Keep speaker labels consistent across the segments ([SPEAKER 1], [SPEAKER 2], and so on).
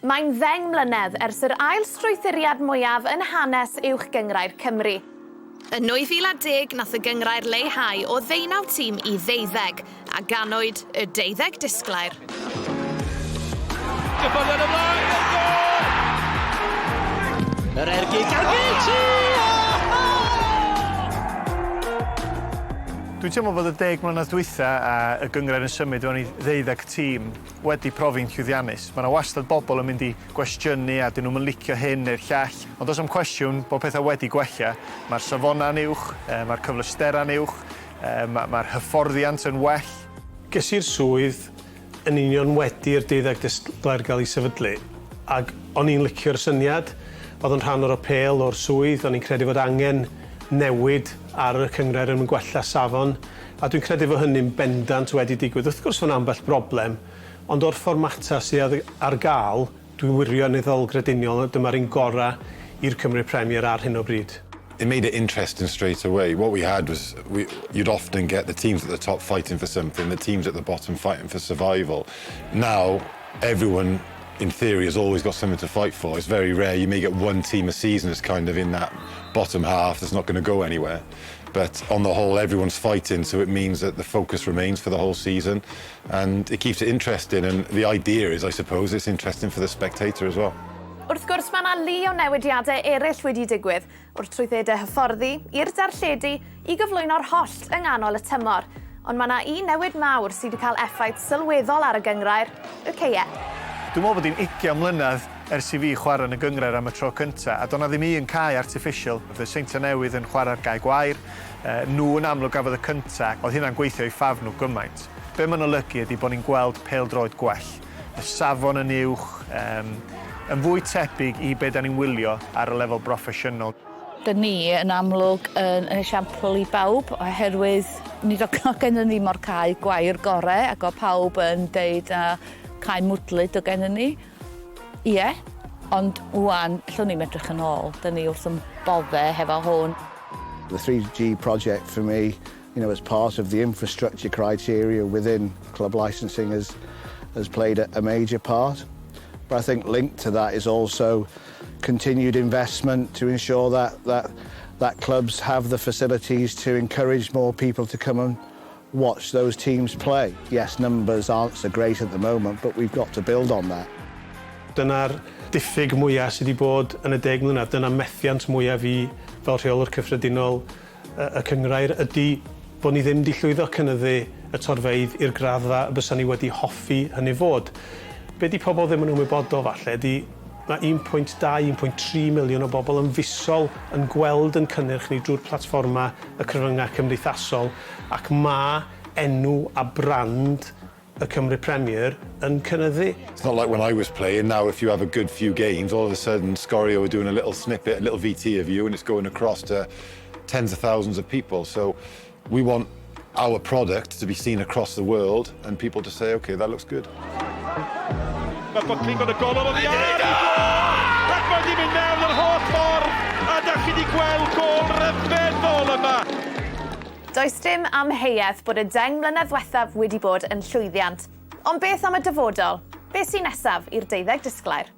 [SPEAKER 1] Mae'n ddeng mlynedd ers yr ail strwythuriad mwyaf yn hanes Uwch Gynghrair Cymru. Yn 2010 nath y gynghrair leihau o ddeunaw tîm i ddeuddeg, a ganwyd y deuddeg disglair.
[SPEAKER 2] Cyffyrddiad ymlaen, y gôl! Yr ergyd gan Beattie!
[SPEAKER 3] Dwi'n teimlo bod y deg mlynedd dwytha a y gynghrair yn symud fewn i ddeuddeg tîm wedi profi'n llwyddiannus. Mae 'na wastad bobl yn mynd i gwestiynu a 'dyn nhw'm yn licio hyn neu'r llall, ond does 'am cwestiwn bod pethau wedi gwella. Mae'r safonau'n uwch, mae'r cyfleusterau'n uwch, mae'r hyfforddiant yn well.
[SPEAKER 4] Ges i'r swydd yn union wedi i'r deuddeg disglair gael ei sefydlu, ac o'n i'n licio'r syniad. Oedd yn rhan o'r apêl o'r swydd, o'n i'n credu fod angen newid ar y cynghrair er mwyn gwella safon. A dwi'n credu fod hynny'n bendant wedi digwydd. Wrth gwrs fod 'na ambell broblem, ond o'r fformatau sydd ar gael, dwi'n wirioneddol grediniol dyma'r un gorau i'r Cymru Premier ar hyn o bryd.
[SPEAKER 5] It made it interesting straight away. What we had was we, you'd often get the teams at the top fighting for something, the teams at the bottom fighting for survival. Now, everyone in theory has always got something to fight for. It's very rare. You may get one team a season that's kind of in that bottom half that's not going to go anywhere. But on the whole, everyone's fighting, so it means that the focus remains for the whole season and it keeps it interesting. And the idea is, I suppose, it's interesting for the spectator as well.
[SPEAKER 1] Wrth gwrs, mae yna lu o newidiadau eraill wedi digwydd, o'r trwyddedau hyfforddi, i'r darlledu, i gyflwyno'r hollt yng nghanol y tymor. Ond mae yna un newid mawr sydd wedi cael effaith sylweddol ar y gynghrair, y caeau.
[SPEAKER 3] Dwi'n meddwl bod hi'n ugian mlynedd ers i fi chwarae yn y gynghrair am y tro cynta, a do' 'na ddim un cae artiffisial. Oedd y Seintiau Newydd yn chwarae ar gae gwair, nhw yn amlwg gafodd y cynta, oedd hynna'n gweithio i ffafr nhw gymaint. Be mae'n olygu ydy bod ni'n gweld pêl-droed gwell, y safon yn uwch, yym, yn fwy tebyg i be da ni'n wylio ar y lefel broffesiynol.
[SPEAKER 6] Dyn ni yn amlwg yn yn esiampl i bawb oherwydd nid o' gennyn ni mo'r cae gwair gore ac o' pawb yn deud a cae mwdlyd o' gennyn ni. Ie, ond ŵan allwn ni'm edrych yn ôl, 'dyn ni wrth 'yn bodde hefo hwn.
[SPEAKER 7] The 3G project for me, as part of the infrastructure criteria within club licensing has played a major part. But I think linked to that is also continued investment to ensure that clubs have the facilities to encourage more people to come and watch those teams play. Yes, numbers aren't so great at the moment, but we've got to build on that.
[SPEAKER 4] Dyna'r diffyg mwyaf sydd wedi bod yn y 10 mlynedd, dyna methiant mwyaf fi fel rheolwr cyffredinol y cynghrair ydy bod ni ddim wedi llwyddo cynyddu y torfeydd i'r graddfa y bysa ni wedi hoffi hynny fod. Be di pobl ddim yn ymwybodol falle ydy mae 1.2, 1.3 miliwn o bobl yn fisol yn gweld yn cynnyrch ni drwy'r platfformau y cyfryngau cymdeithasol ac mae enw a brand y Cymru Premier yn cynyddu.
[SPEAKER 5] It's not like when I was playing. Now, if you have a good few games, all of a sudden, Sgorio are doing a little snippet, a little VT of you, and it's going across to tens of thousands of people. So we want our product to be seen across the world and people to say, "Okay, that looks good."
[SPEAKER 2] Mae Buckley got y gol o'r oddi ar i gol! Ac mae wedi mynd mewn yr holl ffordd! A da chi wedi gweld gol ryfeddol yma!
[SPEAKER 1] Does dim amheuaeth bod y 10 mlynedd ddiwethaf wedi bod yn llwyddiant. Ond beth am y dyfodol? Beth sy'n nesaf i'r deuddeg disglair?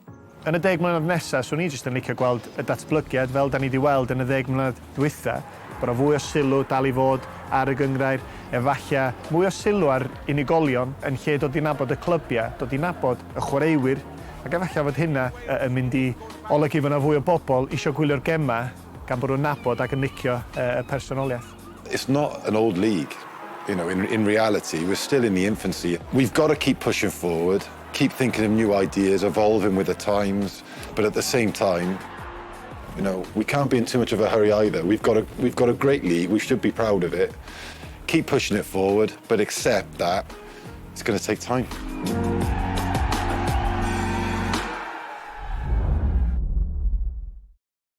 [SPEAKER 3] Yn y 10 mlynedd nesaf, 'swn i jyst yn licio gweld y datblygiad fel 'da ni 'di weld yn y 10 mlynedd dwytha, bod 'na fwy o sylw dal i fod ar y gynghrair, efalla mwy o sylw ar unigolion yn lle dod i nabod y clybiau, dod i nabod y chwaraewyr, ac efalla fod hynna yn mynd i olygu fod 'na fwy o bobl isio gwylio'r gemau gan bod nhw'n nabod ac yn licio y personoliaeth.
[SPEAKER 5] It's not an old league. In reality, we're still in the infancy. We've got to keep pushing forward, keep thinking of new ideas, evolving with the times, but at the same time, we can't be in too much of a hurry either. We've got a great league, we should be proud of it. Keep pushing it forward, but accept that it's going to take time.